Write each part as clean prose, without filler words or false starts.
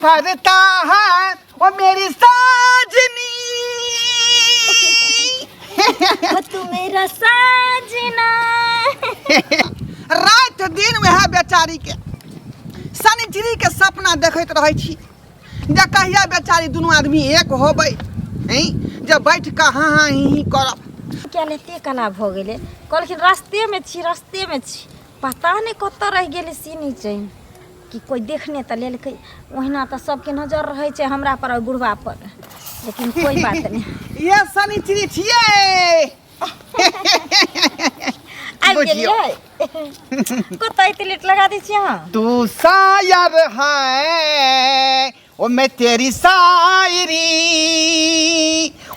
करता है वो मेरी साजनी। वो तू मेरा साजना। राति दिन वएह बेचारी के शनिचरी के सपना देखैत रहै छी जे कहिया बेचारी दुनू आदमी एक होबै हैं, जे बैठ कऽ हाँ हाँ ही ही करब। किया ने एते केना भऽ गेलै? कहलखिन रास्तेमे छी, रास्तेमे छी, पता नहि कतऽ रहि गेलै से नहि छै कि कोइ देखने तऽ लेलकै। ओहिना तऽ सबके नजर रहै छै हमरा पर और बुढ़वा पर, लेकिन कोइ बात नहि। इहे शनिचरी छियै। आबि बुझियौ। गेलियै? कतऽ एते लेट लगा दै छियै अहाँ? तू शायर है ओ मैं तेरी शायरी,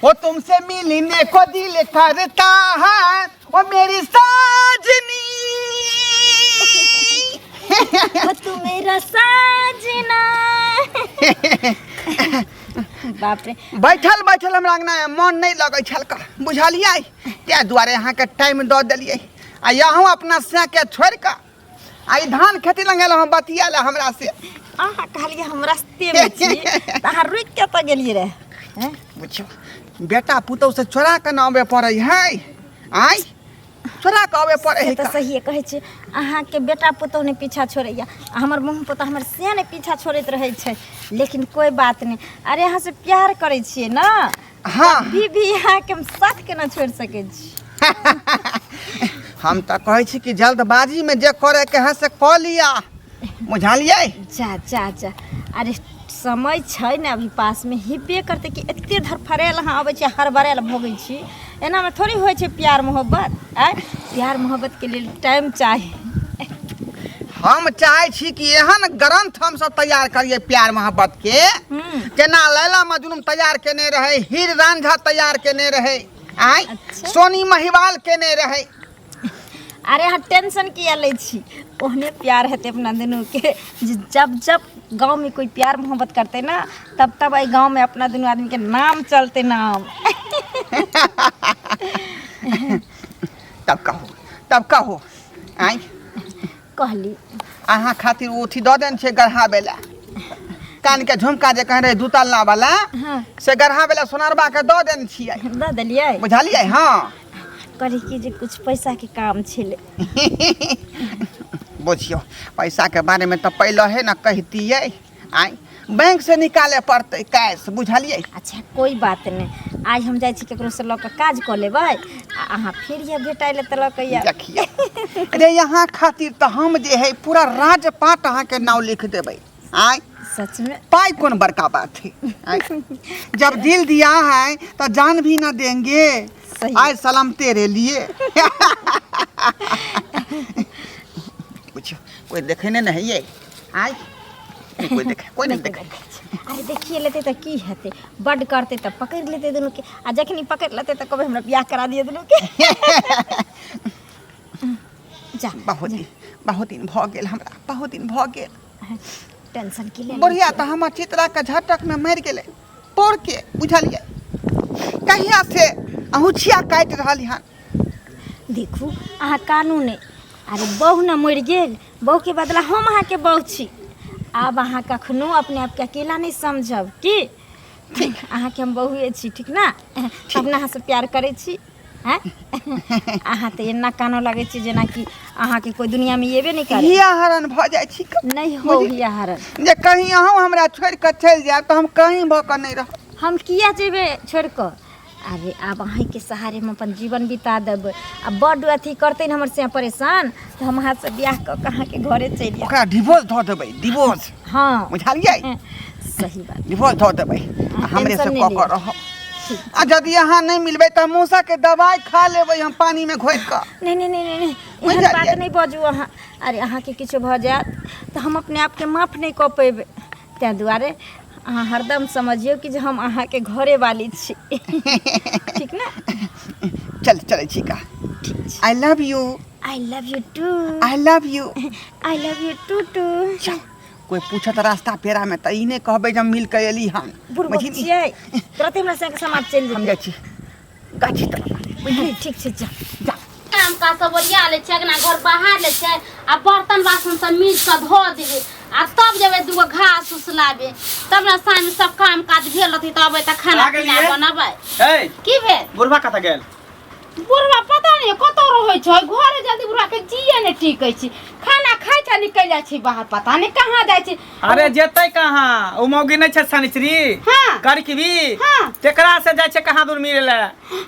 वो तुमसे मिलने को दिल करता है ओ मेरी साजनी। ओ तू मेरा साजना। बाप रे। बैठल बैठल हमरा अंगना में मन नहीं लगै छल का, बुझलियै? ताहि दुआरे अहाँके टाइम दऽ देलियै आ अहूँ अपना सैके छोड़ि कऽ आ ई धान खेती लग एलहुँ बतिया लए हमरा से। अहाँ कहलियै हम रस्तेमे छी तऽ अहाँ रुकि कतऽ गेलियै रहे? हैं? बुझियौ, बेटा पुतहु से चोरा कऽ ने अबे पड़ै है, आँय, चोरा कऽ अबे पड़ै से है। तऽ सहिए कहै छी, अहाँके बेटा पुतहु नहि पीछा छोड़ैया आ हमर मुँह पुतहु हमर से नहि पीछा छोड़ैत रहै छै। लेकिन कोइ बात नहि, अरे अहाँ से प्यार करै छियै ने। हाँ। कभी भी अहाँके हम साथ केना छोड़ि सकै छी? हम तऽ कहै छी कि जल्दबाजीमे जे करैके है से कऽ लिअ, बुझलियै? जा जा जा, अरे समय छै ने अभी पासमे, हेबे करतै कि एते धरफड़ायल अहाँ अबै छी, हड़बड़ायल भोगै छी। एनामे थोड़ी होइ छै प्यार मोहब्बत। आँय, प्यार मोहब्बतके लेल टाइम चाही। हम चाहै छी कि एहन ग्रंथ हमसब तैयार करियै प्यार मोहब्बत के, जेना लैला मजनू तैयार केने रहै, हीर रांझा तैयार केने रहै, आँय। अच्छा। सोनी महिवाल केने रहै। अरे अहाँ टेंशन किया लै छी? ओहने प्यार हेतै अपना दुनूके जे जब जब गाँवमे कोइ प्यार मोहब्बत करतै ने, तब तब एहि गाँवमे अपना दुनू आदमीके नाम चलतै, नाम। तब कहू, तब कहू, आँय। कहली। अहाँ खातिर ओ अथी दऽ देने छै गढ़ाबै लए, कानके झुमका जे कहने रहै दू तल्ला वाला। से गढ़ाबै लए सोनारबा के दऽ देने छियै। दऽ देलियै? बुझलियै? हँ। कहली कि जे कुछ पैसाके काम छलै। बुझियौ, पैसाके बारेमे तऽ पहिले हे ने कहितियै। आँय, बैंक से निकाले पड़तै कैश, बुझलियै? अच्छा, कोइ बात नहि, आइ हम जाइ छी ककरोसँ लऽ कऽ काज कऽ लेबै आ अहाँ फेर यऽ भेटाइ लए तऽ लऽ कऽ आयब। देखियौ रे, यहाँ खातिर तऽ हम जे है पूरा राजपाट अहाँके नाम लिख देबै। आँय। सचमे? पाई कौन बड़का बात है? आँय? जब दिल दिया है तो जान भी ना देंगे। सही। आय सलाम तेरे लिए। पूछो, कोई देखे नहीं है ये? आय नहीं, कोई देखे, कोई नहीं देखे। अरे देखिए लेतै तऽ की हेतै? बड्ड करतै तऽ पकड़ि लेतै दुनूके आ जखनी पकड़ि लेतै तऽ कहबै हमरा बियाह करा दिअ दुनूके। जा। बहुत दिन, बहुत दिन भऽ गेल हमरा, बहुत दिन भऽ गेल। टेंशन की ले? बुढ़िया तऽ हमर चित्रा के झटक में मरि गेलै पोर के, बुझलियै? कहिया से अहुछिया काटि रहल हन। देखू, अहाँ कानू नहि। अरे बहु ने मरि गेल, बहुके बदला हम अहाँके बहु छी। आब अहाँ कखनो अपने आपके अकेला नहि समझब की ठीक। अहाँके हम बहुए छी, ठीक ने? अपना अहाँसँ प्यार करै छी। आँय, अहाँ तऽ एना कानऽ लगै छी जेनाकि अहाँके कोइ दुनियामे एबे नहि करे। हिया हरण भऽ जाइ छी नहि हो हिया हरण। जे कहीं अहूँ हमरा छोड़ि कऽ चलि जायब तऽ हम कहीं भऽ कऽ नहि रहब। हम किया जेबै छोड़ि कऽ? अरे आब अहीँके सहारे हम अपन जीवन बिता देबै आ बड्ड अथी करतै ने हमर से परेशान तऽ हम अहाँसँ बियाह कऽ कऽ अहाँके घरे चलि जायब। ओकरा डिवोर्स धऽ देबै, डिवोर्स। हँ। बुझलियै? सही बात। डिवोर्स धऽ देबै आ हमरे से टेंशन नहि कऽ कऽ लिअ। रहब आ यदि अहाँ नहि मिलबै तऽ मूसाके दवाइ खा लेबै हम पानिमे घोरि कऽ। नहि नहि नहि नहि नहि, एहन बुझलियै? बात नहि बाजू अहाँ। अरे अहाँके किछो भऽ जायत तऽ हम अपने आपके माफ नहि कऽ पेबै। ताहि दुआरे अहाँ हरदम समझियौ कि जे हम अहाँके घरे वाली छी, ठीक ने? चल, चलै छी का। ठीक छै। I love you. I love you too. I love you. I love you too too. चल, कोइ पूछत रास्ता पेरा में तऽ ई नहि कहबै जे हम मिल कऽ एली हन। बुढ़बक बुझली? छियै, तुरते हमरा संगे समाज चलि हम जेतै। जाइ छी गाछी तरफ, बुझली? ठीक छै, जा। जा। काम काज सब ओरिया लै छै, अगना घर बहार लै छै आ बर्तन बासन सब मिल कऽ धो देबै। आ तब जेबै दूगो घास उस लाबे तब ने साँझ सब काम काज भेल रहतै तब अबै तऽ खाना आ पीना गेलियै? बनबै। ए की भेल? बुढ़बा कतऽ गेल? बुढ़वा पता नहीं कतौ रहै छै, घरे जल्दी बुढ़वा के जिए नहीं टिकै छै, खाना खाइ छै निकलि जाइ छै बाहर, पता नहीं कहाँ जाइ छै। अरे जेतै कहाँ, ओ मौगी नहि छै शनिचरी? हाँ। करकबी? हाँ। तेकरा से जाइ छै कहाँ दूर मिले ले।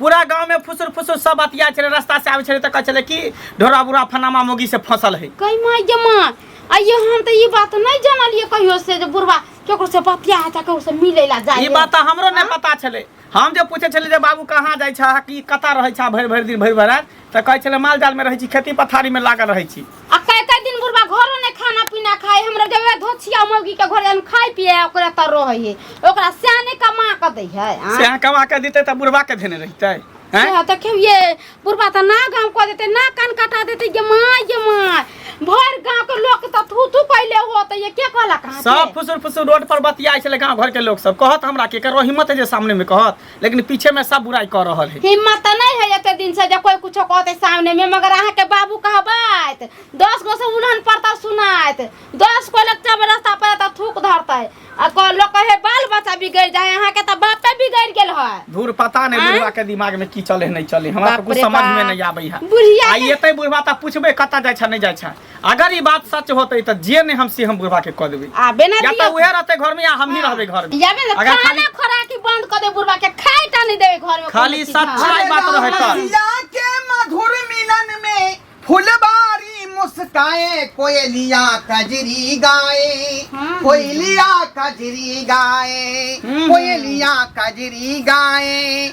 पूरा गांव में फुसुर फुसुर सब बतिया छलै, रास्ता से आबै छलै तऽ कहै छलै कि ढोरा बुढ़ा फनामा मौगी से फसल है। कई माय गे माँ, आइयो हम तऽ ई बात नहीं जानलियै कहियो से जे बुढ़वा केकरो से बतिया छै, केकरो से मिलै ला जाइ। ई बात तऽ हमरो नहि पता छलै। हम जे पूछै छलियै जे बाबू कहाँ जाइ छह, की कतऽ रहै छह भरि भरि दिन भरि भरि राति, तऽ कहै छलै माल जाल में रहै छी, खेती पथारी में लागल रहै छी। आ कै कै दिन बुढ़वा घरो नहीं खाना पीना खाए, हमरा जब धोछिया मौगी के घर हम खाए पिए ओकरा तर रहै है, ओकरा सियाने कमा के दै है। आँ? से कमा के दितै तऽ बुढ़वा के धेने रहितै हैं? से देखियौ ये बुढ़वा तऽ ना गाँव कऽ देतै, ना कान कटा देतै। गे माँ गे माँ, भरि गाँव के लोक तऽ थू थू कैले होतै। ये के कहलक अहाँके? सब फुसुर फुसुर रोड पर बतियाइ छलै गाँव घर के लोक सब। कहत हमरा के ककरो हिम्मत है जे सामने में कहत, लेकिन पीछे में सब बुराई कऽ रहल है। हिम्मत तऽ नहीं है एते दिन से जे कोई कुछो कहते सामने में, मगर अहाँके बाबू कहबैत 10 गो से उल्हन पड़ता सुनाइत, 10 गो लग जब रास्ता पर तऽ थूक धरतै आ कह लोक कहे बाल बच्चा बिगड़ जाए, अहाँके तऽ बापे बिगड़ गेल है। धूर पता नहीं आँय? बुढ़वा के दिमाग में की चले नहीं चले, हमरा तो बाप कुछ रे समझ में बाप। नहीं आबै है। बुढ़िया आ एतै बुढ़वा तऽ पूछबै कतऽ जाइ छै नहीं जाइ छै। अगर ई बात सच होतै तऽ जे नहीं हम से हम बुढ़वा के कह देबै। आ बेना या तऽ दियौ। उहे रहतै घर में या हमही रहबै घर में। याबे ने अगर खाना खाली खोराकी बंद कऽ दे बुढ़वा के, खाए टा नहीं देबै घर में कोनो खाली चीज। सच्चाई हाँ। बात रहै तऽ। रसिया के मधुर मिलन में फुलबारी मुस्काए, कोयलिया कजरी गाए, कोयलिया कजरी गाए, कोयलिया कजरी गाए।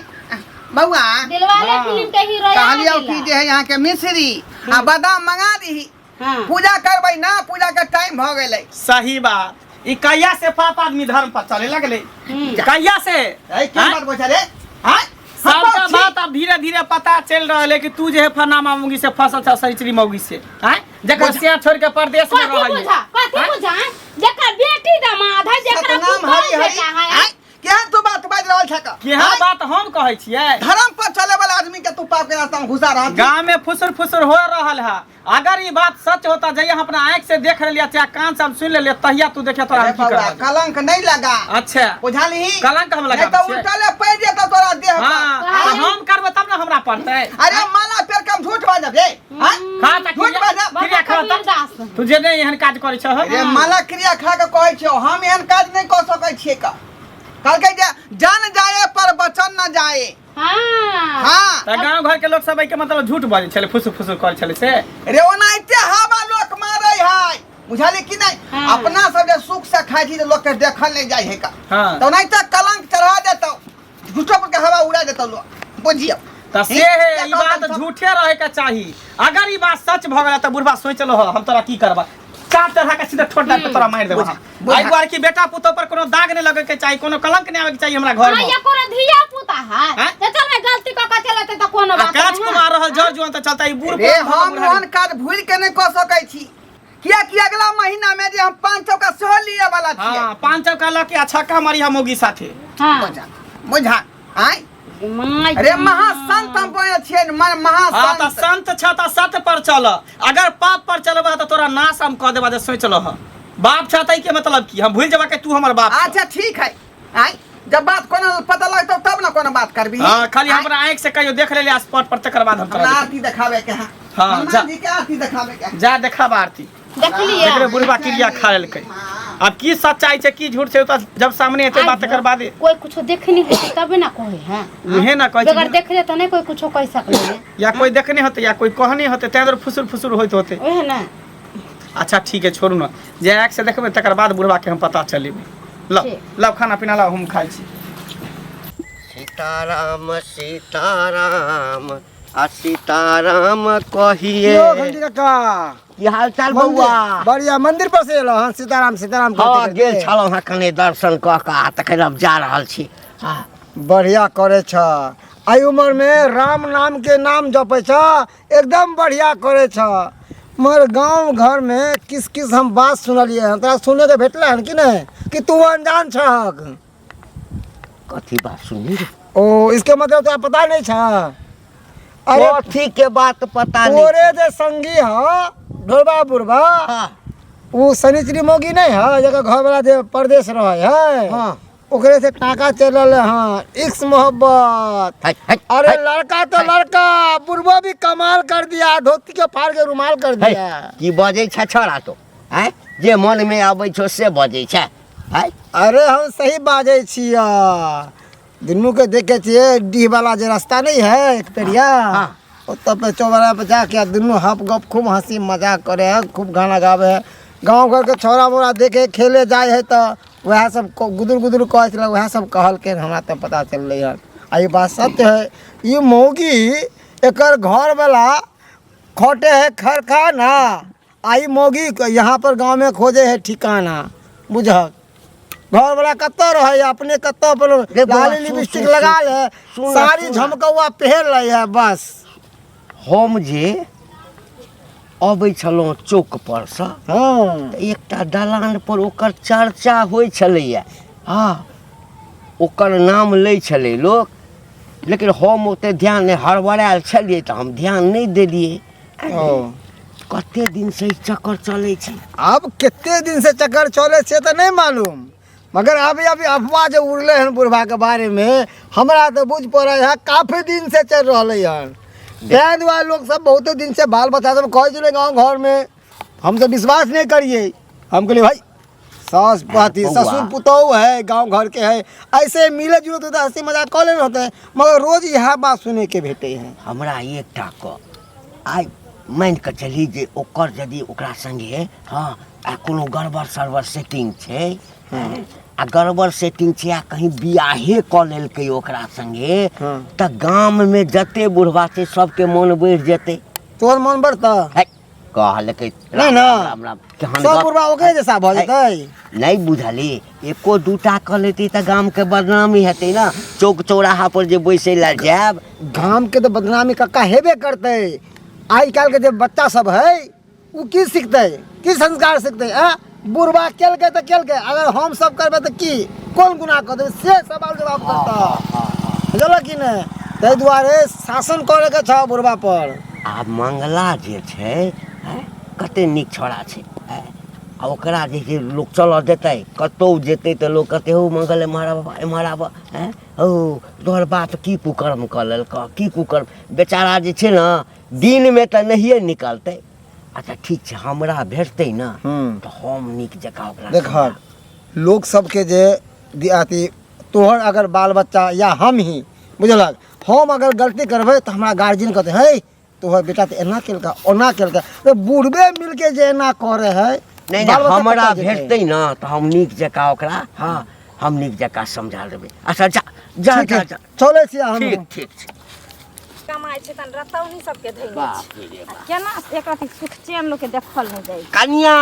बउआ दिलवाले हाँ। फिल्म के हीरो कहलियौ कि जे है यहाँ के मिश्री आ बादाम मंगा दीही, हाँ। पूजा करबै ना, पूजा के टाइम भ गेलै। सही बात, ई कहिया से पाप आदमी धर्म पर चले लगले, कहिया से? ए की आँय? बात बोल रे? आँय? सबटा हम बात अब धीरे धीरे पता चल रहल है कि तू जे है फनामा मौगी से फसल छ, सरिचरी मौगी से, आँय? जकर सिया छोड़ के परदेश में कथी रहल है। बुझा, कथी आँय? बुझा, जकर बेटी दमाद है, जकरा सतनाम पुतोह हरि हरि। बेटा है। आँय? केहन तू बात बाजि रहल छक? केहन आँय? बात हम कहै छियै? धर्म पर चले वाला आदमी के तू पाप के रास्ता में घुसा रहल छी। गांव में फुसुर फुसुर हो रहल है। अगर ई बात सच होता, जहिया हम अपना आँख से देख लेलियै, चाहे कान से हम सुन लेलियै, तहिया तू देखे तोरा अरे हम की बौआ, करब। कलंक नहीं लगा। अच्छा। बुझलही? कलंक हम नहीं लगाबै तो छियै। उल्टा ले पड़ जेतौ तोरा देह पर। हाँ, हाँ। तऽ हम करबै तब ने हमरा पड़तै। अरे माला पेड़ के हम झूठ बाजब रे? हाँ? खा तऽ झूठ क्रिया- बाजब? क्रिया खा तऽ। कबीरदास। तू जे नहि एहन काज करै छह। अरे माला क्रिया खा के कहै छियौ, हम एहन काज नहीं कऽ सकै छियै। का कहलकै जे जान जाए पर बचन न जाए। हाँ। हाँ। तऽ गाँव घर के लोग सब एहिके मतलब झूठ बाजै छलै, फुसुर फुसुर करै छलै से। रे ओनाहिते हवा लोक मारै है, बुझलियै कि नहीं? हाँ। अपना सब जे सुख से खाइ छी तऽ लोक के देखल नहीं जाइ है का। हाँ। तऽ ओनाहिते कलंक चढ़ा देतौ, झूठो पर के हवा उड़ा देतौ लोक, बुझियौ। तऽ से है, ई क्या बात कहत झूठे रहे के चाही। अगर ई बात सच भऽ गेलै तऽ बुढ़बा सोचि लहो हम तोरा की करबा, चार चढ़ा के सीधा ठोर डाल के तोरा मारि देबो। बुझा, बुझा। एहि दुआरे कि बेटा पुतोह पर कोनो दाग नहि लगे के चाही, कोनो कलंक नहि आबे के चाही हमरा घर हाँ, में। ये कोनो धिया पुता है। हाँ? तो चल मैं गलती कऽ के चलते तऽ कोनो आ बात काज नहीं, हाँ। कुमार रहल जर जुआन तऽ चलता, ई बूढ़ रे पुरान हम बुढ़ारी। ओहन काज भूल के नहीं कऽ सकै छी, कियाकि अगला महीना में जे हम 500 का सेहो लिए वाला छियै। हाँ, 500 का लऽ के आ छक्का मारी हम मौगी साथे। हाँ। बुझा, बुझा, आँय? My अरे महासंत हम बनल छियै, हाँ तऽ महासंत। संत छ तऽ सत्य पर चल, अगर पाप पर चलबह तऽ तोरा नाश हम कऽ देबह, जे सोचि लह। बाप छ तऽ के मतलब की हम भूलि जेबह कि तू हमर बाप छ? अच्छा ठीक है, आँय जब बात कोनो पता लगतौ तब ना कोनो बात करबी। हाँ, खाली आँय? हमरा आँखि से कहियो देख लेले स्पॉट पर, तकर बाद हम तोरा हमरा देखब। आरती देखाबे के है। हाँ, हनुमान जा। जी के आरती देखाबे के है। जा देखाब आरती। देखलियै? देखले बुढ़बा क्रिया खा लेलकै। आब की सच्चाई छै की झूठ छै, ओ तऽ जब सामने एतै बात तकर बादे। कोई कुछो देखनी होतै तबे ना कहे है। उहे ना कहै बगैर छी। देखले तऽ नहीं कोई कुछो कह सकले है। या कोई देखने होतै या कोई कहने होतै, ताहि दुआरे फुसुर फुसुर होइत होतै। ओहे ना। अच्छा ठीक है, छोड़ू ना, जे आँखि से देखबै तकर बाद बुढ़बा के हम पता चलेबै। लाउ ठीक। लाउ खाना पीना लाउ, हम खाइ छी। सीताराम सीताराम आ सीताराम कहिए। यो घंटी काका, की हाल चाल बौआ? बढ़िया। मंदिर पर से एलो हन सीताराम सीताराम हाँ, करते गेल करते? छलहुँ हँ कने दर्शन कऽ कऽ आ तखन अब जा रहल छी। हाँ। बढ़िया करे छ, एहि उम्र में राम नाम के नाम जपै छ, एकदम बढ़िया करे छ। मगर गांव घर में किस किस हम बात सुनलिए हन, तोरा सुने के भेटले हन कि नहीं कि तू अनजान छहक? कथी बात सुनी रे? ओ इसके मतलब तोरा पता नहीं छ? अरे कथी के बात पता नहीं। तोरे जे संगी ह ढोरबा बुढ़बा, हाँ। ओ शनिचरी मौगी नहीं है जकर घरवाला जे परदेश रहे है। हाँ। ओकरे से टाका चलल है। हाँ, इश्क मोहब्बत। हट, हट, अरे हट, लड़का तो लड़का, बुढ़बो भी कमाल कर दिया, धोती के फाड़ के रुमाल कर हट। दिया। की बजै छै छोड़ा तो आँय, जे मनमे अबै छौ से बजै छै आँय। अरे हम सही बाजै छियै, दुनू के देखे छियै। डीह वाला जे रास्ता नहीं है एक पेरिया, हाँ। ओतऽ पे चौबारा पे जाके आ दुनू हप गप खूब हंसी मजाक करे है, खूब गाना गावे है। गाँव घर के छौड़ा मोड़ा देखे खेले जाए है तऽ वएह सब गुदुर गुदुर कहै छलै, वएह सब कहलकै, हमरा तऽ पता चललै हन। आ ई बात सत्य है, ई मौगी एकर घरवला खटे है खरखाना, आ ई मौगी यहाँ पर गाँव में खोजे है ठिकाना। बुझक घरवला कतऽ रहै, अपने कतऽ अपन रे बौआ, लाली सुन, लिपस्टिक सुन, लगा सुन, ले, सुन ना, साड़ी सुन ना। झमकौआ पहिर लै है बस। हम जे अबै छलहुँ चौक परसँ तऽ एकटा दलान पर ओकर चर्चा होइ छलैया। हँ, ओकर नाम लै छलै लोक, लेकिन हम ओते ध्यान नहि, हड़बड़ायल छलियै तऽ हम ध्यान नहि देलियै। ओ। कते दिनसँ ई चक्कर चलै छै? आब कते दिन से चक्कर चले से तऽ नहि मालूम, मगर अभी अभी अफवाह जे उड़लै हन बुढ़बा के बारे में, हमरा तऽ बुझ पड़ै है काफी दिन से चलि रहलै हन। ताहि दुआरे लोक सब बहुते दिन से बाल बच्चा सब कहै छलै गाँव घर में, हम तऽ विश्वास नहि करियै। हम कहलियै भाई सास अथी बौआ। ससुर पुतोहु है, गाँव घर के है, ऐसे मिले जुले तो हंसी मजाक कऽ लेने होते, मगर रोज इएह बात सुने के भेटे है। हमरा एकटा कह, आइ मानि कऽ चली जे ओकर यदि ओकरा संगे हँ आ कोनो गड़बड़ सड़बड़ सेटिंग छै, आ गड़बड़ सेटिंग छै आ कहीं बियाहे कऽ लेलकै ओकरा संगे, तऽ गाममे जते बुढ़बा छै सबके मोन बढ़ि जेतै। तोहर मन बढ़तऽ? है, कहलकै नहि ने? राम राम राम केहन सब गप। बुढ़बा ओकरे जैसा भऽ जेतै। नहि बुझली, एको दूटा कऽ लेतै तऽ गामके बदनामी हेतै ने, चौक चौराहा पर जे बैसै लए जायब। गाम के तऽ बदनामी कक्का हेबे करतै। आइ काल्हि के जे बच्चा सब है ओ की सिखतै, की संस्कार सिखतै? आ बुढ़बा केलकै तऽ केलकै, अगर हम सब करबै तऽ की कोन गुनाह कऽ देबै, से सवाल जवाब करतै, बुझलक कि नहि? ताहि दुआरे शासन करैके छौ बुढ़बा पर। आ मंगला जे छै आँय, कते नीक छौड़ा छै आँय, आ ओकरा जे छै लोक चलऽ देतै? कतहु जेतै तऽ लोक कहतै, हौ मंगल, एम्हर आबऽ, एम्हर आबऽ। आँय हौ, तोहर बाप की कुकर्म कऽ लेलकऽ, की कुकर्म? बेचारा जे छै ने दिनमे तऽ नहिए निकलतै। अच्छा ठीक छै, हमरा भेटतै ने तऽ हम नीक जकाँ ओकरा देखहक, लोक सबके जे अथी तोहर अगर बाल बच्चा या हम ही, बुझलक, हम अगर गलती करबै तऽ हमरा गार्जियन कहतै, हे तोहर बेटा तऽ एना केलका, ओना केलका। तऽ बुढ़बे मिलके जे एना करे है। नहि बाल नहि, बच्चा हमरा कतऽ जेतै? भेटतै ने तऽ हम नीक जकाँ ओकरा, हँ, हम नीक जकाँ समझा देबै। अच्छा जा जा। ठीक जा है, जा। चलै छी हम। ठीक ठीक छै। कमाइ छै तहन रतौनी सबके धैने छै। बाप रे आ केना एक रति सुख चैन लोकके देखल नहि जाइ छै। कनिया।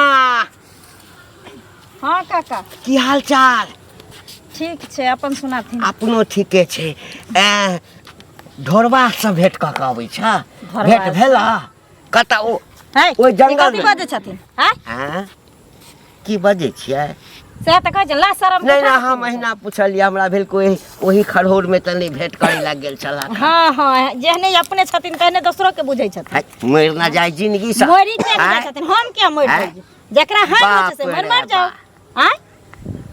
हँ काका। की हाल चाल? ठीक छै, अपन सुनाथिन। अपनो ठीके छै। ए ढोरबा से भेंट कऽ के अबै छ? ढोरबा भेंट से। भेल कतऽ ओ है ओहि ई जंगल कथी मे। बजै छथिन? आँय? आँ? की बजै छियै? सएह तऽ कहै छै, ला शरम नहि के नहि, हम अहिना पुछलियै, हमरा भेल कोई ओही खरहोर में तऽ नहि भेंट करै लए गेल छला। हाँ हाँ, जेहने अपने छथिन तेहने दोसरो के बुझै छथिन। है, मरि ना जाय जिंदगी से। मरि किया नहि जाइ आँय? छथिन? हम किया मरि आँय? जाइ? जकरा हानि होइ छै से बाप मरि रे मरि जाउ। आँय?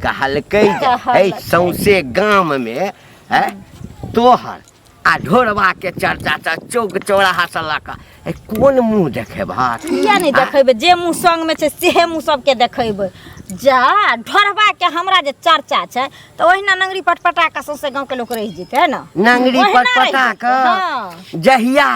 कहलकै जे है सौंसे गाम में है तोहर आ ढोरबा के चर्चा छ चौक चौराहा से लऽ कऽ, है कोन मुँह देखेबहक? किया नहि देखेबै? जे मुँह संग में छै सेहे मुँह सबके देखेबै। जा ढोरबा के हमरा जे चर्चा छै तऽ ओहिना नंगरी पटपटा कऽ सौंसे गाँव के लोक रहि जेतै, है ने? नंगरी ओहिना रहि पटपटा जेतै, कऽ। हाँ। जहिया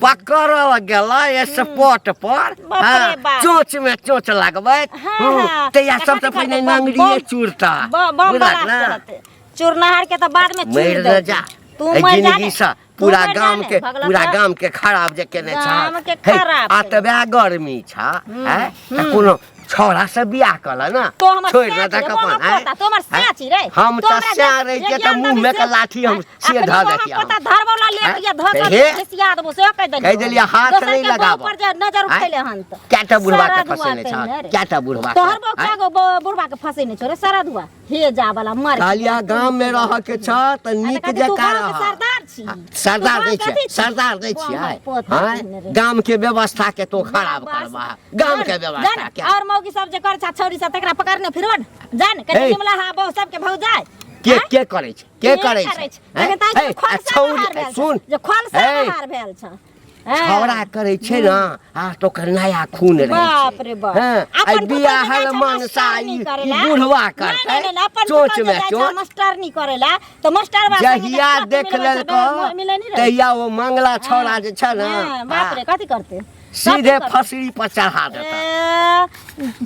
पकड़ल गेल स्पॉट पर, बाप रे हाँ, बाप। चोंच में चोंच लगबैत, हाँ, हाँ। तहिया तखन सबसँ की पहिने करतै? बम- नंगरिए बम- चूरता। बम बुझलक ब्लास्ट ने? करतै। चूरनहार के तऽ बाद में चूर मरि न देतै। जा तू एहि मरि जा जिंदगी ने। से तू पूरा मरि जा गाम ने, के भगलक पूरा का। गाम के खराब जे केने छ। गाम के हे, खराब आ केने। तऽ वएह गर्मी छ, हैं? तऽ कोनो छौड़ा से बियाह कऽ ले ने, तो हमर छोड़ि सैं न छी दे रे, अपन, हमर हैं? पोता, तो हमर सैं छी रे। हम तो तऽ हमरा सैं जे- रहितियै जे तऽ ज्ञान मुँह में देबही के से- लाठी हम से अखनी धऽ तो हम देतियै हम। पोता धरवला ले हैं? के धऽ तऽ कऽ हे, घिसिया देबो, सेहो कहि देलियै। कहि देलियै, हाथ दोसर नहि के बाप लगाबऽ। पर जे नजर हैं? उठेले हन तऽ। कएटा बुढ़बा के सारा धुआं फँसेने छह? कयने रे। कएटा बुढ़बा के? तोहर बौआ हैं? कए गो बुढ़बा के फँसेने छौ रे? सारा धुआ हे जा वाला मर। कहलियै गाम में रहऽ के छ तऽ नीक तू जकाँ गाँव के रह। सरदार छी सरदार तू नहि कथी छियै छी? सरदार नहि बम छियै पोता आँय? केने रे। गाम के व्यवस्था के तो खराब बस। करबा गाम के जान, व्यवस्था जान, के और मौगी सब जे कर छा छौरी सब तकरा पकड़ने फिरो न जान कनी हे। निमला हा बहु सबके भौ जाय के आँय? के करै छै के करै छै तखन आँय? ताहि हे, आ खोलसा छौरी बहार भेल सुन छौ जे खोलसा हे। बहार भेल छौ छौड़ा करै छै ने आ तऽ ओकर नया खून रहै छै बाप रे बाप हँ अपन आइ पुतहु जे बियाहल जाइ छै मनसा मास्टरनी ई ई करेला। बुढ़वा नहि, करतै नहि, नहि, अपन चोच पुतहु जे मे जाइ छै चोच मास्टरनी करेला तऽ मास्टर बाप संगे जे जहिया साथ देख मिलबै छै, लेलको मिलै नहि रहै। तहिया ओ मंगला छौड़ा जे छै ने हँ, बाप रे कथी करतै सीधे कथी करतै? फसरी पर चढ़ा देता ए,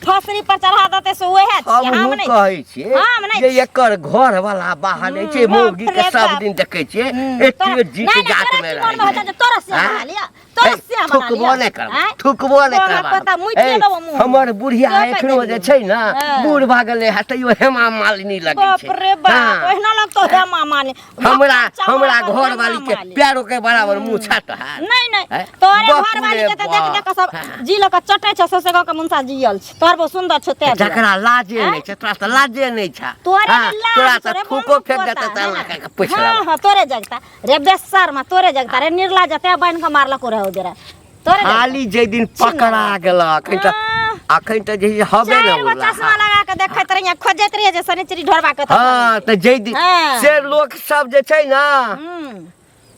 फसरी पर चढ़ा देतै से उएह छियै हम हमहूँ नहि कहै छियै हम नहि जे एकर घर वाला बाहर नहि छै हम्म, मौगी बाप के रे सब बाप। दिन देखै छियै हम्म, एते तोरा- जीत नहि, नहि, जात तोरा मे की मोनमे रहै होतौ जे तोरा से आँय? बना लिअ तोरा हे, से बना थुकबो लिअ नहि करब आँय? थुकबो नहि तोरा करब पता मुइटे हे, देबो मुँह। हमर बुढ़िया तोरा एखनो कहि जे छै ने हँ। बूढ़ भऽ गेलै हँ तैयो हेमा मालिनी लगै बाप छै रे बाप हँ। ओहिना लगतौ हेमा मालिनी हमरा चमड़ा हमरा पर घर हेमा वाली के मालिनी। पैरो के बराबर मुँह छत है नहीं नहीं हैं? तोरे बाप घर वाली रे के तऽ देख देख के सब बाप। हाँ। जी लऽ कऽ चटै छौ सौंसे गाँव के मुनसा जियल छै तोहर बहुत सुंदर छौ तें दुआरे। जकरा लाजे नहि छै तोरा तऽ लाजे नहि छै तोरे हाँ, ने लाज तोरा छौ तऽ रे थूको बम फेंक पोता, देतै तऽ है एना ना? कऽ कऽ पूछि हाँ लेबै हाँ तोरे जगता रे बेसर मा तोरे जगता रे निर्ला जते बान्हि कऽ मारलक रहे ओ बेरा तोरे जगता। खाली जाहि दिन पकड़ा गेलक अखन तऽ हाँ। अखन तऽ जे हबे ने चारि गो उड़ला चश्मा लगा के देखैत रहिए खोजैत रहिए जे शनिचरी ढोरबा कतऽ हाँ तऽ जाहि दिन हाँ। से लोक सब जे छै ने हम्म।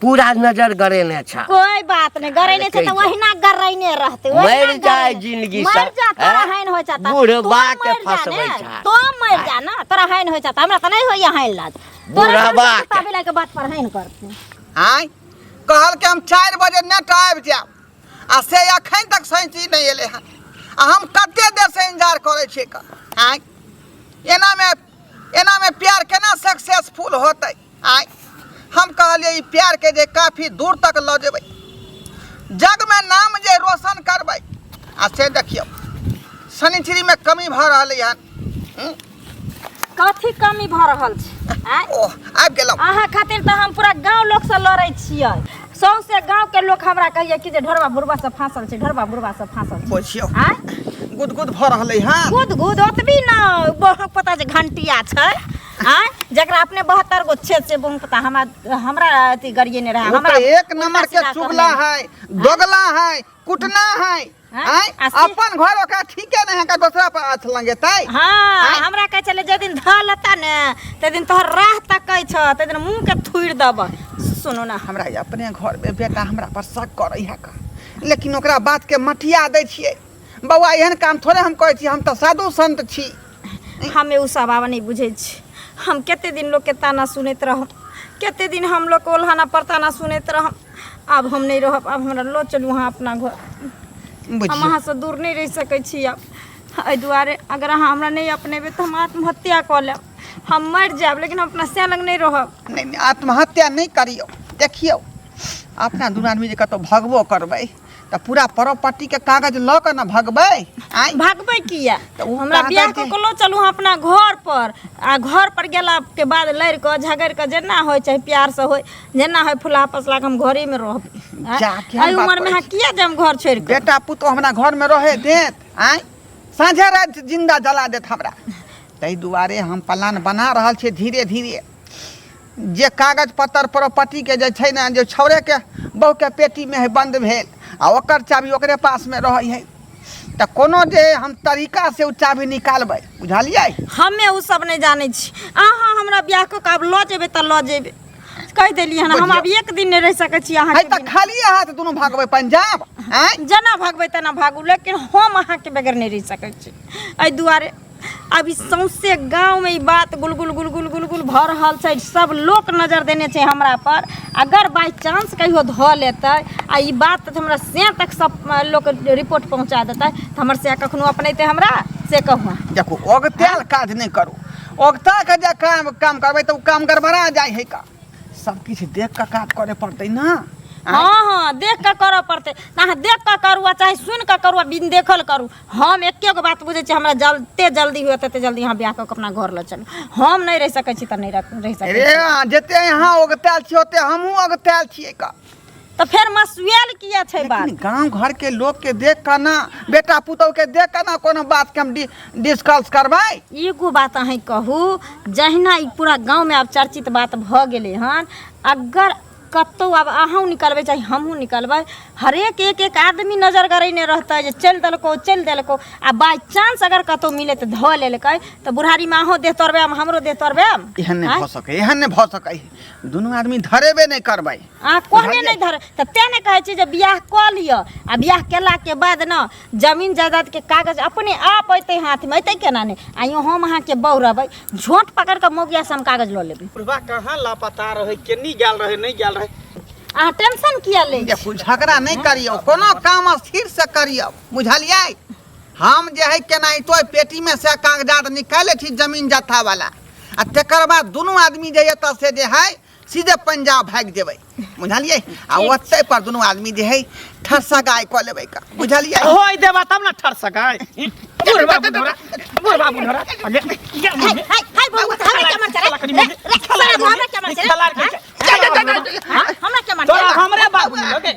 पूरा नजर गड़ेने छ कोई बात नहीं गरैने छै तऽ ओहिना गरैने रहतै ओहिना मरि जाय गरैने। जिंदगी सँ, मरि जा तोरा हैं? हानि होइ छता बुढ़बा के फंसबै छै। तो मरि जा ना तोरा हानि होइ छता हमरा तऽ नहि होइया हानि लाज तोरा बुढ़बा के। कुत्ता बिलाइ के बात पर हानि करतै आँय कहलकै हम 4 बजे नेट आबि जायब आ से अखन तक सैंची नहि एलै हन आ हम कते देरसँ इंतजार करै छियै कऽ आँय एनामे एनामे प्यार केना सक्सेसफुल होतै आँय हम कहलियै ई प्यारके जे काफी दूर तक लऽ जेबै जगमे नाम जे रोशन करबै आ से देखियौ शनिचरीमे कमी भऽ रहलै हन कथी कमी भऽ रहल छै आँय ओह आबि गेलहुँ अहाँ खातिर तऽ हम पूरा गाँव लोकसँ लड़ै छियै सौंसे गाँवके लोक हमरा कहैया कि जे ढोरबा बुढ़बा सब फाँसल छै ढोरबा बुढ़बा सब फाँसल छै बुझियौ आँय गुदगुद भऽ रहलै हन गुद गुद ओतबी न बहु पता जे घंटिया छै आँय जकरा अपने 72 गो छेद से बहु पता हमरा हमरा अथी गरिएने रहे ओ हमरा तऽ एक उल्टा नंबर के सीधा चुगला करने है दोगला है कुटना है हाँ? आँय आ से- अपन घर ओकरा ठीके नहीं है का दोसरा पर आछ लगेतै हाँ आँय? हमरा कहै छलै जाहि दिन धऽ लेता ने ताहि दिन तोहर राह तकै छह ताहि दिन मुँहके थुड़ि देबह सुनू ने हमरा अपने घर में बेटा हमरा पर शक करै है का लेकिन ओकरा बात के मटिया दै छियै बौआ एहन काम थोड़े हम करै छी हम तऽ साधु संत छी हमे ओ सब आब नहि बुझै छी हम कते दिन लोकके ताना सुनैत रहब कते दिन हम लोक ओल्हाना पर ताना सुनैत रहब आब हम नहि रहब आब हमरा लऽ चलू अहाँ अपना घर हम बुझियौ अहाँसँ दूर नहि रहि सकै छी आब एहि दुआरे अगर अहाँ हमरा नहि अपनेबै तऽ हम आत्महत्या कऽ लेब हम मरि जायब लेकिन हम अपना सएह लग नहि रहब नहि नहि आत्महत्या नहि करियौ देखियौ अपना दुनू आदमी जे कतहु भगबो करबै तऽ पूरा प्रॉपर्टीके कागज लऽ कऽ ने भगबै आँय भागबै किया तऽ ओ हमरा कागज बियाह जे- कऽ कऽ लऽ चलू अहाँ अपना घर पर आ घर पर गेला के बाद लड़ि कऽ झगड़ि कऽ जेना होइ चाहे प्यार से होइ जेना होइ फुला फसला कऽ हम घरेमे रहबै आँय? जा, केहन एहि बात उमरमे करै अहाँ किया जायब घर छोड़ि कऽ बेटा पुतोह हमरा घरमे रहै देत आँय साँझे राति जिन्दा जला देत हमरा ताहि दुआरे हम प्लान बना रहल छियै धीरे धीरे जे कागज पत्तर प्रॉपर्टीके जे छै ने जे छौड़ेके बहुके पेटीमे है बन्द भेल आ ओकर चाभी ओकरे पासमे रहै है तऽ कोनो जे हम तरीकासँ ओ चाभी निकालबै बुझलियै हमे ओ सब नहि जानै छी अहाँ हमरा बियाह कऽ कऽ आब लऽ जेबै तऽ लऽ जेबै कहि देलियै हन हम आब एक दिन नहि रहि सकै छी है अहाँके तऽ बिना। खालिए हाथ दुनू भागबै पंजाब आँय जेना भागबै तेना भागू लेकिन हम अहाँके बगैर नहि रहि सकै छी एहि दुआरे आब ई सौंसे गाँवमे ई बात गुलगुल गुलगुल गुलगुल भऽ रहल छै सब लोक नजर देने छै हमरा पर अगर बाइ चांस कहियो धऽ लेतै आ ई बात हमरा से तक सब लोक रिपोर्ट पहुँचा देतै तऽ हमर से कखनो अपनेतै हमरा से कहू अहाँ। देखू ओगतायल काज नहि करू ओगता के जे काम काम करबै तऽ ओ काम गड़बड़ा जाइ है का सब किछु देख कऽ काज करे पड़तै ने हँ हँ देख कऽ करऽ पड़तै तऽ अहाँ देख कऽ करू आ चाहे सुनि कऽ करू आ बिन देखल करू हम एके गो बात बुझै छी हमरा जते जल्दी हुए तते जल्दी अहाँ बियाह कऽ कऽ अपना घर लऽ चलू हम नहि रहि सकै छी तऽ नहि रहि सकै रे छी अहाँ जते अहाँ ओगतायल छियै ओते हमहूँ ओगतायल छियै का तऽ फेर मसुएल किया छै बात लेकिन गाँव घर के लोग के देख कऽ ना बेटा पुतोह के देख कऽ ना कोनो बात के हम डिस्कस करबै एगो बात अहीं कहू जहिना ई पूरा गाँवमे आब चर्चित बात भऽ गेलै हन अगर कतहु आब अहूँ निकलबै चाहे हमहूँ निकलबै, हरेक एक एक आदमी नजर गड़ैने रहतै जे चलि देलकौ चलि देलकौ। आ बाइ चांस अगर कतहु मिले तऽ धऽ लेलकै तऽ बुढ़ारीमे अहूँ देह तोड़बै हमरो देह तोड़बै। एहन नहि भऽ सकै, एहन नहि भऽ सकै, दुनू आदमी धरेबे नहि करबै। अहाँ कहने नहि धर तऽ तेँ ने कहै छी जे बियाह कऽ लिअ, आ बियाह केलाके बाद ने जमीन जायदादके कागज अपने आप अयतै हाथमे, अयतै केना नहि? आइयो हम अहाँके बहु रहबै, झोंट पकड़ि कऽ मौगियासँ हम कागज लऽ लेबै। बुढ़बा कहाँ लापता रहै, केनी गेल रहै, नहि गेल रहै? अहाँ टेंशन किया लै छी? देखू, झगड़ा नहि करियौ, कोनो काम स्थिर से करियौ, बुझलियै? हम जे है केनाहितो एहि पेटीमे से कागजात निकालै छी जमीन जत्थावला, आ तकर बाद दुनू आदमी जे एतऽ से जे है सीधे पंजाब भागि जेबै, बुझलियै? आ ओतै पर दुनू आदमी जे है ठसगाय कऽ लेबै का, बुझलियै? होय देबा तब ने ठर सकाय। बुढ़बा बुढ़ोरा, बुढ़बा बुढ़ोरा, अगे हाय हाय हाय बबू, हमरा के मार चला रे रे, साला हमरा के मार चला, हमरा के मार? तोरा हमरे बाबू लगे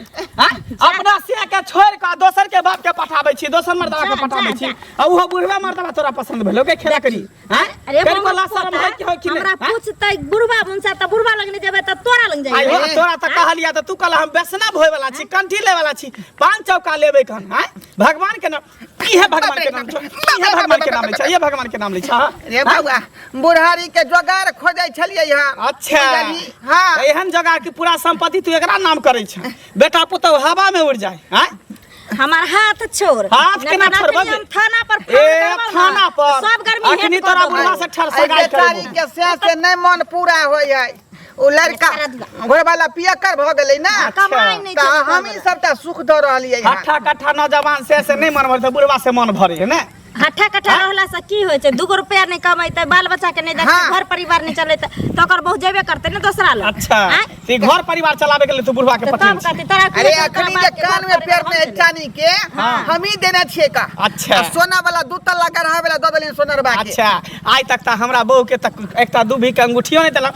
अपना से के छोड़ के दोसर के बाप के पठाबै छी, दोसर मर्दवा के पठाबै छी, आ उहो बुढ़वा मर्दवा तोरा पसंद भेलो के खेला करी? हैं? अरे करी मामा को लाशा पोता, होय कि होय कि नहि? हमरा हैं? पूछतै बुढ़वा मुनसा तऽ बुढ़वा लग नहि जेबै तऽ तोरा लग आइ जेबै। हो, तोरा तऽ कहलिया तऽ तू कहला हम वैष्णव होय वाला छी, कंठी ले वाला छी, पान चौका लेबै कन। हैं? भगवान के नाम, इहे भगवान के नाम छौ, इहे भगवान के नाम लै छौ, इहे भगवान के नाम लै छौ। रे बौआ, बुढ़ारी के जोगार खोजै छलियै हँ। अच्छा। बुझलही? हँ। तऽ एहन जोगार कि पूरा संपत्ति तू एकरा नाम करै छ, बेटा पुतहु हवा में उड़ जाए। हैं? हमार हाथ छोड़। हाथ केना नहि तऽ छोड़बै? हम थाना पर फोन ए करबौ ने, थाना पर सब गर्मी अखनी हेट तोरा कऽ बुढ़वा देबौ। से ठर एहि सगाई बेचारी करबो। के से से नहि मन पूरा होइ है, ओ लड़का घरवाला पियक्कर भऽ गेलै ने, कमाइ नहि तऽ छै। हमही सबटा सुख दऽ रहलियै हँ। हट्ठा कट्ठा नौजवान से से नहि मन भरै तऽ बुढ़वा से मन भरै है ने? हट्ठा कट्ठा रहला से की होइ छै? दूगो रुपया नहि कमेतै, बाल बच्चा के नहि देखतै, हाँ। घर परिवार नहि चलेतै तऽ ओकर बहु जेबे करतै ने दोसरा लग। अच्छा। आँय? तऽ ई घर परिवार चलाबे के लेल तू बुढ़वा के तऽ पठेने तब छी? कहतै तोरा अरे तोरा अखनी बाप जे के घर कान में परिवार पेरने हम चलेबै। चानी के हमही देने छियै का। अच्छा। आ सोना वाला दू तल्ला गढ़ा वाला दऽ देलियनि सोनरबा के। अच्छा, आइ तक तऽ हमरा बहू के तक एकटा दूभी के अंगूठियो नहि देलक।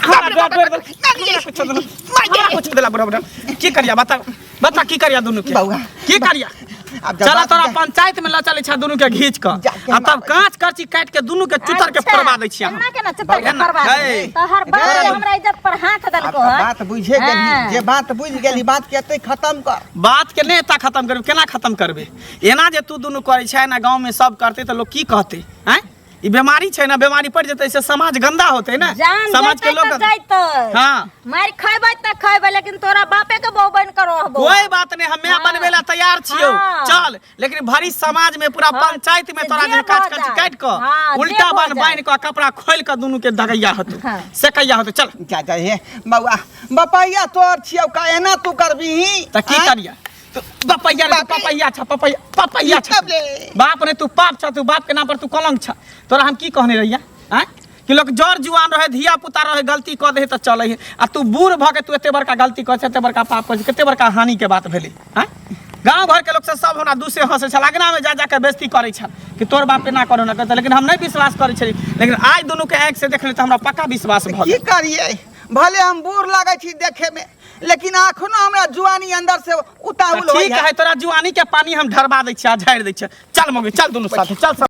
हमरा डोर डोर देलक, हमरा कुछो देलक, हमरा कुछो देलक बुढ़ा बुढ़ा। की करिया बता, बता की करिया दुनू के? बौआ। की करिया? आब जब चला बात तोरा जा- पंचायत में लऽ चलै छा दुनू के घीच कऽ, जाके आ तब हम कांच करची काटि के दुनू के चुतर के अच्छा, फोड़बा दै छियै हम। एना केना चुतर के एना, फोड़बा हे। देबै? तोहर बाप रे। हमरा इज्जत पर हाथ आब देलको तऽ हन। बात बुझे गेली। हाँ। जे बात बुझि गेली, बात के एतै खत्म कर। बात के नहि एतऽ खत्म करबै, केना खत्म करबै? एना जे तू दुनू करै छै, एना गाँव में सब करतै तऽ लोक की कहतै? आँय, ई बीमारी छै ने, बीमारी पड़ि जेतै से समाज गंदा होतै ने, जान समाज के जेतै लोग तऽ जैतै। हाँ। मारि खैबै तऽ खैबै, लेकिन तोरा बापे के बहु बनि कऽ रहबौ। कोई बात नहीं, हम हाँ। बनबे ला तैयार छियौ। हाँ। चल, लेकिन भरी समाज में पूरा हाँ, पंचायत में से तोरा जे जे काज भऽ कर जाए। काट कऽ हाँ, जे उल्टा भऽ बान जाए। बान्हि कऽ कपड़ा खोलि कऽ दुनू के दगैया होतौ, हाँ। सेकैया होतौ। चल जा जा हे बौआ, बपैया तोर छियौ का, एना तू करबीही? तऽ की आँय? करिया? तू पपैया रे, तू बाप रे। पपैया छ, पपैया पपैया छ। बाप रे। बाप रे, तू पाप छ, तू बाप के नाम पर तू कलंक छ। तोरा हम की कहने रहिया? आँय, कि लोक जर जुआन रहे, धिया पुता रहे, गलती कऽ दे तऽ चलै है, आ तू बूढ़ भऽ के तू एते बड़का गलती कऽ, एते बड़का पाप कऽ, कते बड़का हानि के बात भेलै। आँय, गाँव घर के लोक सब सब हमरा दूसे हंसै छल, अगना में जा जा के बेइज्जती करै छल कि तोर बाप एना करो ना करतै, लेकिन हम नहि विश्वास करै छली, लेकिन आइ दुनू के आँखि से देखली तऽ हमरा पक्का विश्वास भऽ की गेल। करियै, भले हम बूढ़ लागै छी देखे में, लेकिन अखनो हमरा जुआनी अंदर से उताहुल ठीक होइया। है, तोरा जुआनी के पानी हम ढरबा दै छियै आ झाड़ि दै छियै। चल मम्मी, चल दुनू साथे चल।